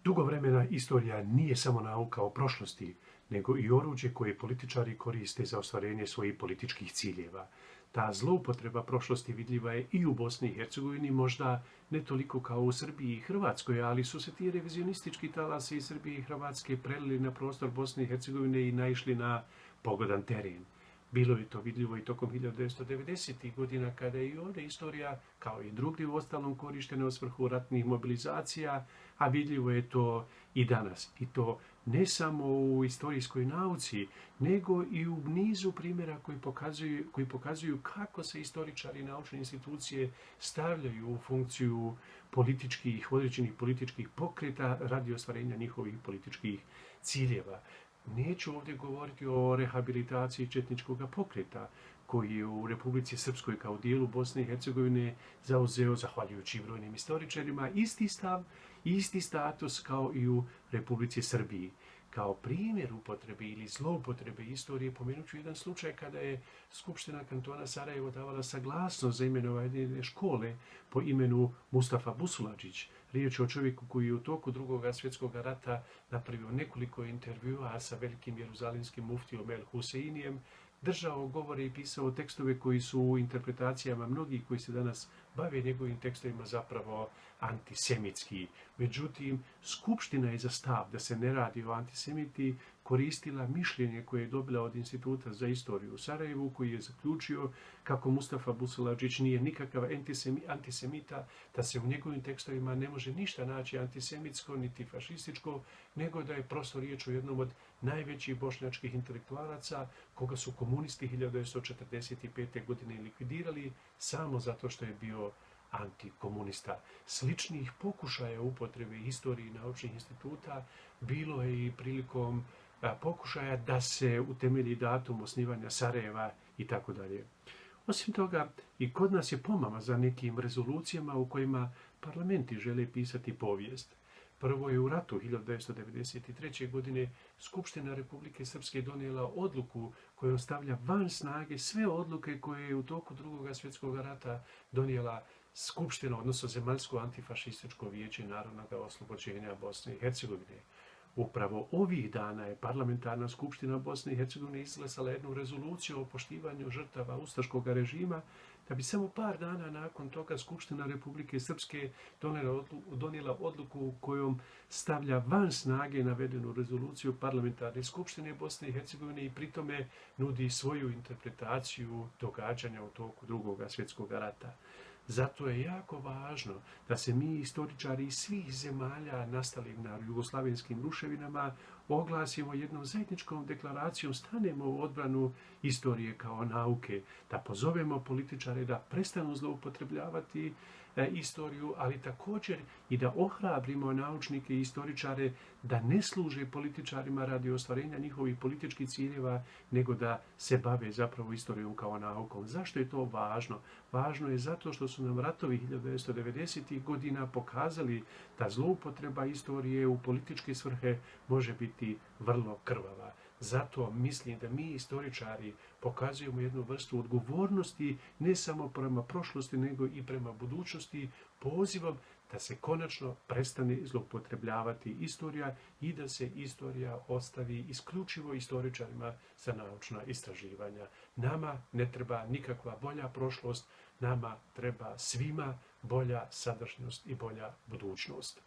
Dugo vremena istorija nije samo nauka o prošlosti, nego i oruđe koje političari koriste za ostvarenje svojih političkih ciljeva. Ta zloupotreba prošlosti vidljiva je i u Bosni i Hercegovini, možda ne toliko kao u Srbiji i Hrvatskoj, ali su se ti revizionistički talasi iz Srbije i Hrvatske prelili na prostor Bosne i Hercegovine i naišli na pogodan teren. Bilo je to vidljivo i tokom 1990. godina, kada je i ovdje istorija, kao i drugdje u ostalom, korištena u svrhu ratnih mobilizacija, a vidljivo je to i danas. I to ne samo u istorijskoj nauci, nego i u nizu primjera koji pokazuju kako se istoričari i naučne institucije stavljaju u funkciju određenih političkih pokreta radi ostvarenja njihovih političkih ciljeva. Neću ovdje govoriti o rehabilitaciji četničkog pokreta, koji je u Republici Srpskoj kao dijelu Bosne i Hercegovine zauzeo, zahvaljujući brojnim istoričarima, isti stav i isti status kao i u Republici Srbiji. Kao primjer upotrebe ili zloupotrebe istorije pomenut ću jedan slučaj kada je Skupština kantona Sarajevo davala saglasnost za imenovanje jedne škole po imenu Mustafa Busuladžić. Riječ je o čovjeku koji je u toku Drugog svjetskog rata napravio nekoliko intervjua sa velikim jeruzalimskim muftijom El Huseinijem, držao govore i pisao tekstove koji su u interpretacijama mnogih koji se danas bave njegovim tekstovima zapravo antisemitski. Međutim, Skupština je za stav da se ne radi o antisemiti koristila mišljenje koje je dobila od Instituta za istoriju u Sarajevu, koji je zaključio kako Mustafa Busuladžić nije nikakav antisemita, da se u njegovim tekstovima ne može ništa naći antisemitsko niti fašističko, nego da je prosto riječ o jednom od najvećih bošnjačkih intelektualaca koga su komunisti 1945. godine likvidirali samo zato što je bio antikomunista. Sličnih pokušaja upotrebe historije i naučnih instituta bilo je i prilikom pokušaja da se utemelji datum osnivanja Sarajeva i tako dalje. Osim toga, i kod nas je pomama za nekim rezolucijama u kojima parlamenti žele pisati povijest. Prvo je u ratu 1993. godine Skupština Republike Srpske donijela odluku kojom stavlja van snage sve odluke koje je u toku Drugog svjetskog rata donijela Skupština, odnosno Zemaljsko antifašističko vijeće narodnog oslobođenja Bosne i Hercegovine. Upravo ovih dana je parlamentarna skupština Bosne i Hercegovine izglasala jednu rezoluciju o poštivanju žrtava ustaškog režima, da bi samo par dana nakon toga Skupština Republike Srpske donijela odluku kojom stavlja van snage navedenu rezoluciju parlamentarne skupštine Bosne i Hercegovine i pritome nudi svoju interpretaciju događanja u toku Drugog svjetskog rata. Zato je jako važno da se mi, istoričari iz svih zemalja nastalim na jugoslavenskim ruševinama, oglasimo jednom zajedničkom deklaracijom, stanemo u odbranu istorije kao nauke, da pozovemo političare da prestanu zloupotrebljavati istoriju, ali također i da ohrabrimo naučnike i istoričare da ne služe političarima radi ostvarenja njihovih političkih ciljeva, nego da se bave zapravo istorijom kao naukom. Zašto je to važno? Važno je zato što su nam ratovi 1990. godina pokazali da zloupotreba istorije u političke svrhe može biti vrlo krvava. Zato mislim da mi, istoričari, pokazujemo jednu vrstu odgovornosti ne samo prema prošlosti, nego i prema budućnosti, pozivom da se konačno prestane zloupotrebljavati istorija i da se istorija ostavi isključivo istoričarima za naučna istraživanja. Nama ne treba nikakva bolja prošlost, nama treba svima bolja sadašnjost i bolja budućnost.